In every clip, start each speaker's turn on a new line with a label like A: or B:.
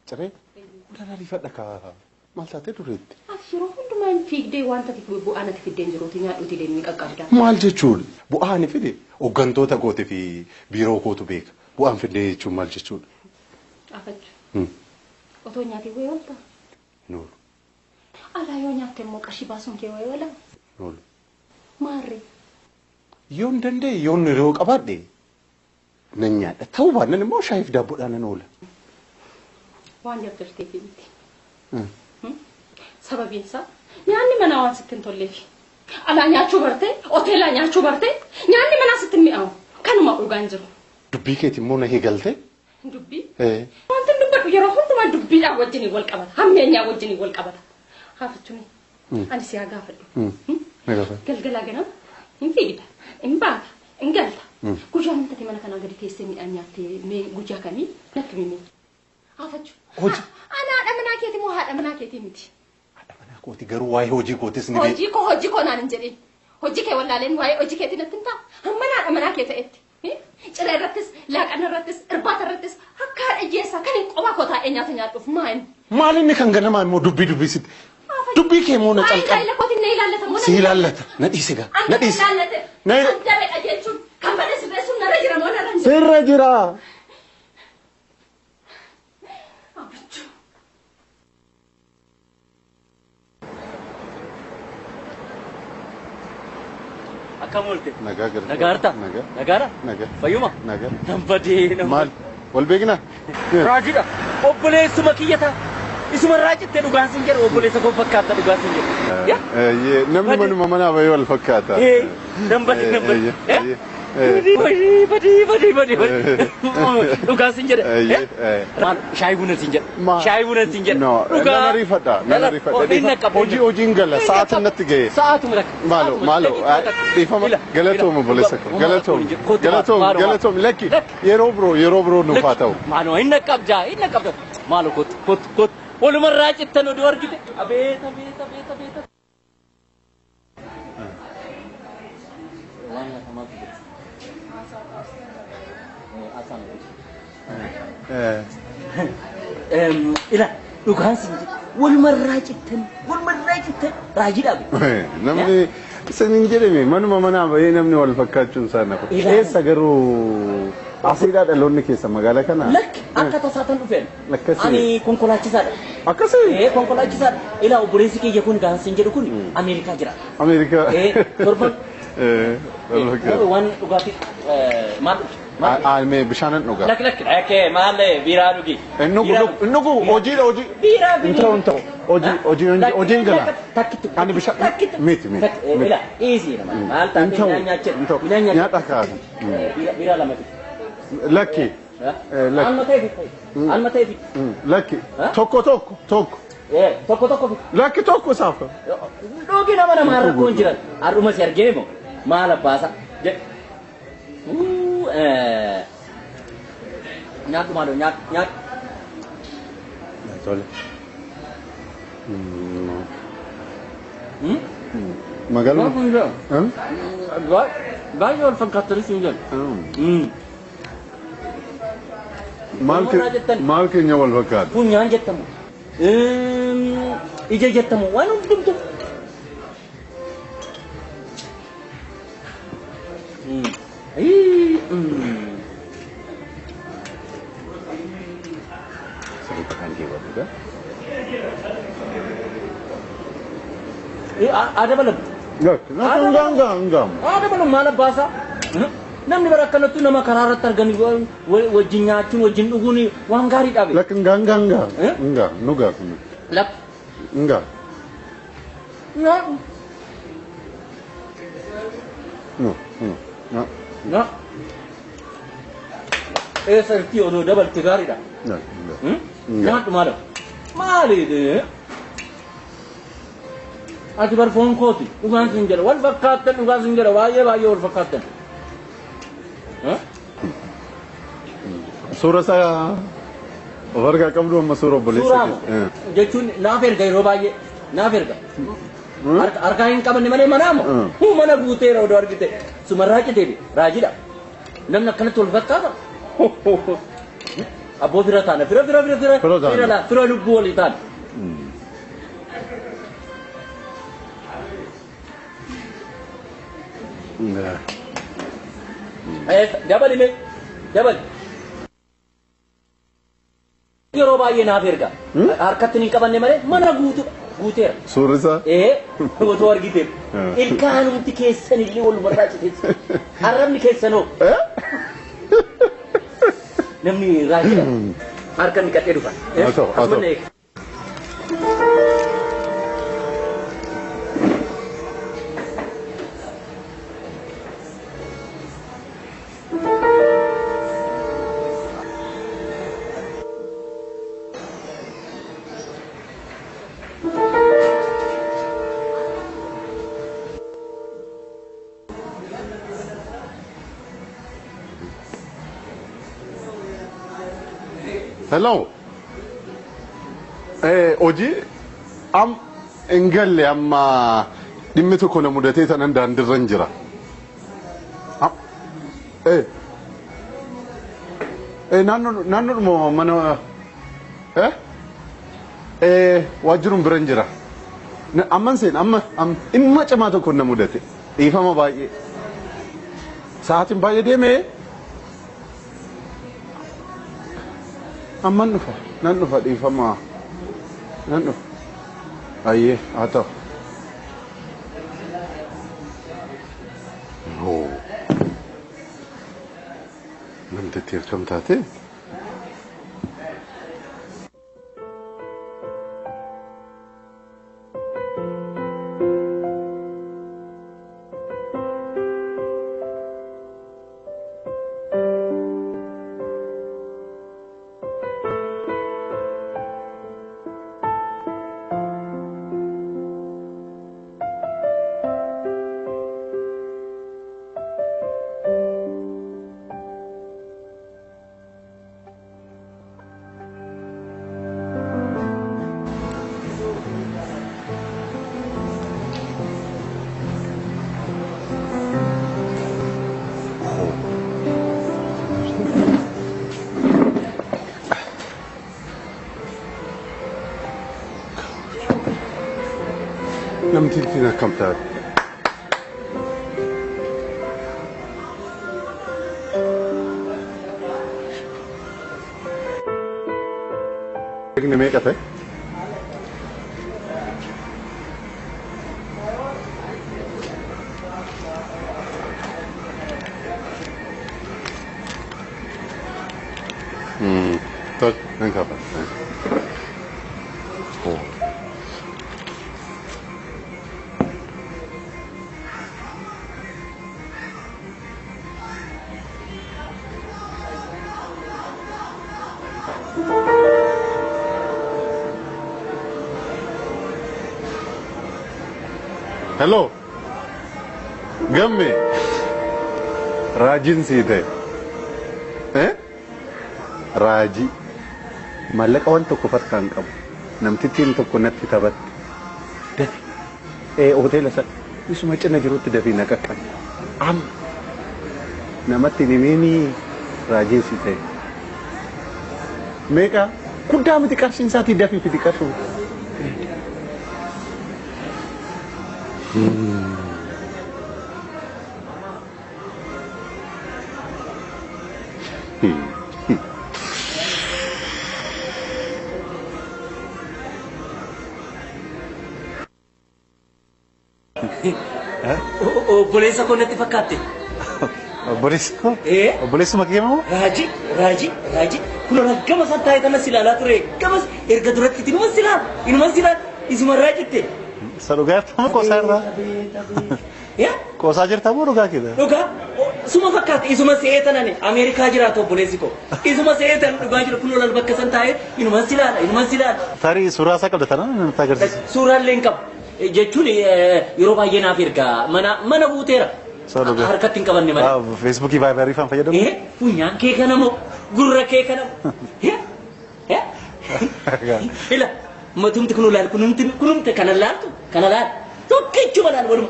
A: Ciree? Nan ariifadha kaa. Maal taatee dureetti?
B: Ati yeroo hundumaa hin fiigdee wanta ati bu'aa natti fiddeen jiruuti nyaadhuuti deemni qaqqabda.
A: Maal jechuun? Bu'aa ani fide hooggantoota kootii fi biiroo kootu beeka. Bu'aan fidee jechuun maal jechuudha?
B: Afachu. Otoo nyaatee wayii oolta?
A: Hin oolu.
B: Alaa yoo nyaatte immoo qarshii baasuun kee wayii oola?
A: Hin oolu.
B: Maarree?
A: Yoon danda'e yoon yeroo qabaadhe nan nyaadha. Ta'uu baannaan immoo shaayiif daabboodhaan nan oola.
B: Waan jarjarteef miti. Sababiin isaa nyaanni manaa waan sitti hin tolleef. Alaa nyaachuu bartee, hoteelaa nyaachuu bartee, nyaanni manaa sitti hin mi'aawu. Kanuma dhugaan jiru.
A: Dubbii keeti immoo na eegalte.
B: Dubbii? Wanti hin dubbadhu yeroo hundumaa dubbiidhaan wajjin wal qabata. Hammeenyaa wajjin wal qabata. Haafachuun ani si haa gaafadhu. Galgalaa ganama hin fiigda, hin baata, hin galta. Guyyaa namtati mana kanaa gadi teessee midhaan nyaattee mee guyyaa kamii natti himi. Haafachu.
A: Hojii.
B: Ana haadha manaa keeti moo haadha manaa keetii miti?
A: Haadha manaa kooti garuu waa'ee hojii kootis ni beeku.
B: Hojii koo hojii koo naan hin jedhin. Hojii kee wallaaleen waa'ee hojii keetii natti hin ta'a. Hamma haadha manaa kee ta'etti. Ciree irrattis, laaqana irrattis, irbaata irrattis akka haadha hiyyeessaa kan hin qophaa koo taa'ee nyaata nyaadhuuf maal?
A: Maal inni kan ganamaa immoo dubbii dubbisitti? Dubbii kee immoo na
B: Waa'ee
A: calqabe.
B: gaa'ela kootiin na ilaallata moo?
A: Si ilaallata. Na dhiisi gaa. Na dhiisi.
B: Ilaallate.
A: Na
B: Kan dabedha jechuun kan bade sirreessuun narra jira moo narra hin jiru?
A: Sirra jira.
B: Abichuu.
C: Akkam oolte?
A: Nagaa gara.
C: Nagaa harta?
A: Nagaa.
C: Nagaadha?
A: Nagaa.
C: Fayyuma?
A: Nagaa.
C: Nan badee nan
A: Maal? Wal beeknaa?
C: Raajiidha. Obboleessuma kiyya ta'a. Isuma raajittee dhugaan sin jedhu obboleessa koo fakkaata dhugaan sin jedhu. Yaa?
A: Namni
C: Badii.
A: manuma manaa bahee wal fakkaata.
C: Ee, nan badee nan badee. Badii badii badii badii badii. Dhugaan sin jedhe. Maal shaayii buna sin jedhe. Shaayii buna sin jedhe.
A: No, nan ariifadha. Nan ariifadha. Hojii hojiin gala. Sa'aatiin natti ga'e.
C: Sa'aatuma takka.
A: Maalo, maalo, dhiifama. Galatooma obboleessa koo. Galatooma. Galatooma, galatooma. Lakki yeroo biroo yeroo biroo nuuf haa ta'u.
C: Maaloo hin naqqabdaa hin naqqabdaa. Maaloo kottu kottu kottu. Walumarraa cittan oduu argite. Abeet abeet abeet abeet. Waan nyaatamaa jira. Asaan. Ila dhugaan sin jedhe. Walumarraa cittan walumarraa cittan raajii dhaabe.
A: Namni isin hin jedhame manuma manaa bahee namni wal fakkaachuun isaa nafa. Eessa garuu asiidhaa dhaloonni keessa magaalaa kana?
C: Lakki akka tasaatan dhufeen.
A: Akkasii.
C: Ani konkolaachisaadha.
A: Akkasii.
C: Konkolaachisaadha. Ilaa obboleessi kiyya kun gaansi hin jedhu kun Ameerikaa jira.
A: Ameerikaa.
C: Torban
A: Wal fakkaata.
C: waan dhugaatii maal dhugde?
A: Mee bishaanan dhugaa.
C: Lakki lakki lakkee maal biiraa dhugi.
A: Inni dhugu hojiidha hojii.
C: Biiraa
A: Hin ta'u hin ta'u. Hojii hojii hojiin gala.
C: Takkitti.
A: Ani bishaan miti miti.
C: Ilaa dhiisii nama maal taatee midhaan nyaachee
A: Hin ta'u.
C: midhaan nyaachee.
A: Nyaata kaasa.
C: Biiraa lama fidi.
A: Lakki. Lakki.
C: Alma ta'e fidi. Alma ta'e fidi.
A: Lakki. Tokko tokko tokko.
C: Tokko tokko fidi.
A: Lakki tokko isaaf.
C: Dhugi nama namaa rakkoon jiran. Har'uma si argee moo maal abbaasa jedhe. Nyaadhu maaloo nyaadhu nyaadhu.
A: Tole. Magaaluma.
C: Baay'ee wal fakkaattanis hin jedhu.
A: Maal keenya wal fakkaata?
C: Funyaan jettamu. Ija jettamu waan hundumtu.
A: Sirriitti kan keewwatudha.
C: Adabalam.
A: Ngaa ngaa ngaa.
C: Adabalam maal abbaasaa? Namni bara akkanattu nama karaa irratti arganii wajjin nyaachuun wajjin dhuguun waan gaarii dhaabe.
A: Lakki ngaa ngaa ngaa. Ngaa nu gaa kun.
C: Lakki.
A: Ngaa.
C: Nyaadhu.
A: Nu nu.
C: Na. Eessa irratti odoo dabalte gaariidha. Nyaadhu maal? Maali? Ati bar foon kooti dhugaan sin jedha wal fakkaattan dhugaan sin jedha baay'ee baay'ee wal fakkaattan.
A: Suura isaa of harkaa qabdu amma suura obboleessa
C: Suuraa jechuun naaf erga yeroo baay'ee naaf erga. Harkaa hin qabanne malee manaa moo mana guuteera odoo argite sumarraa citeebi raajiidha. Namni akkanatti wal fakkaata. Abboo fira taana fira fira fira fira
A: Fira taana.
C: Fira laa fira lubbuu walii taana. Dabali mee dabali. Yeroo baay'ee naaf erga. Harkatti hin qabanne malee mana guutuu guuteera.
A: Suurri isaa?
C: Otoo argiteef. Ilkaanumti keessan illee wal barbaachiteessu. Arrabni keessanoo. Namni raajidha. Harka inni qaxxee dhufa.
A: Haa ta'u, haa ta'u. Hello. Hojii am hin galle amma dhimmi tokko na mudatee tanan daandirra hin jira. Naannoodhuma mana waajjirum bira hin jira. Amman seen amma dhimma cimaa tokko na mudate dhiifama baay'ee. Sa'aatiin baay'ee deemee amman dhufa nan dhufa dhiifama nan dhufa. Ayyee haa ta'u. Namtittii akkam taate? Namtittiin akkam taate? Inni meeqa ta'e? Tole, nan kafa. Hello. Gamme. Raajiin sii ta'e. Raajii. Maallaqa waan tokko farkaan qabu. Namtittiin tokko natti taphatte. Dafi. Hoteela sana. Isuma cina jirutti dafii na qaqqabe. Amma. Namatti hin himiinii raajiin sii ta'e. Meeqa? Guddaa miti qarshiin isaatii dafii fidi qarshuu.
C: Obboleessa koo natti fakkaatte.
A: Obboleessa koo? Obboleessuma kee moo?
C: Raajii, raajii, raajii. Kun gama isaan taa'ee kanas ilaalaa ture. Gamas erga duratti inuma silaal, inuma silaal, isuma raajitte.
A: Isa dhugaa jirta moo qoosaa irraa? Qoosaa jirta moo dhugaa keedha?
C: Dhugaa suma fakkaate isuma se'ee tanani Ameerikaa jiraatu obboleessi koo. Isuma se'ee tan dhugaa jiru kun olal bakka san taa'ee inuma silaala, inuma silaala.
A: Tarii suuraa isaa qabda tanaan namatti agarsiisa.
C: Suuraallee hin qabu. Jechuun yeroo baay'ee naaf erga mana buuteera. Harkatti hin qabanne malee.
A: Feesbuukii vaayibarii faan fayyadamu?
C: Funyaan kee kana moo gurra kee kana moo? Ila matumti kun olaal kunumti kana laaltu kana laal tokkichuma laal waluma.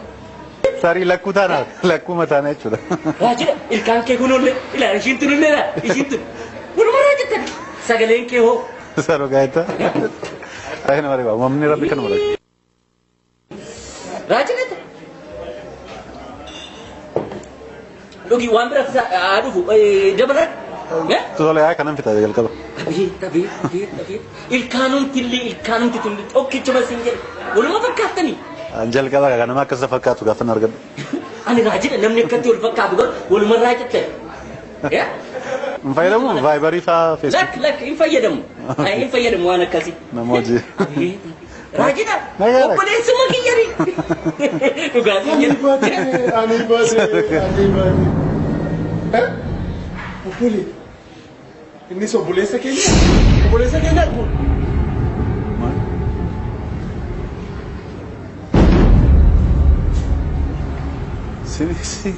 A: Tarii lakkuu taana lakkuu mataana jechuudha.
C: Raajidha ilkaan kee kunollee ilaal ishiin tunullee laal ishiin tun waluma raajittan Sagaleen kee hoo?
A: Saroo gaayita. Baay'ee nama dhiba. Uumamni rabbi kanuma dha.
C: Raajinata. Dhugi waan bira haa dhufu dabalan.
A: Tole yaa kanan fitaa jalqaba.
C: Abeet abeet abeet abeet. Ilkaanumti illee ilkaanumti tun tokkichuma siin jedhe. Waluma fakkaattanii.
A: An jalqaba kan nama akkas fakkaatu gaafa na argadhu.
C: Ani raajidha namni akkatti wal fakkaatu garuu waluma raajittan.
A: Hin fayyadamu vaayibarii faa feesbuuk.
C: Lakk lakk hin fayyadamu. Hin fayyadamu waan akkasii.
A: Nama hojii.
C: Raajidha.
A: Nagaadha.
C: Obboleessuma kiyyari. Dhugaatii
D: Ani
C: jedhu.
D: baate, ani baate, ani baate. Obbole. Innis obboleessa keenya. Obboleessa keenya kun.
A: Si si.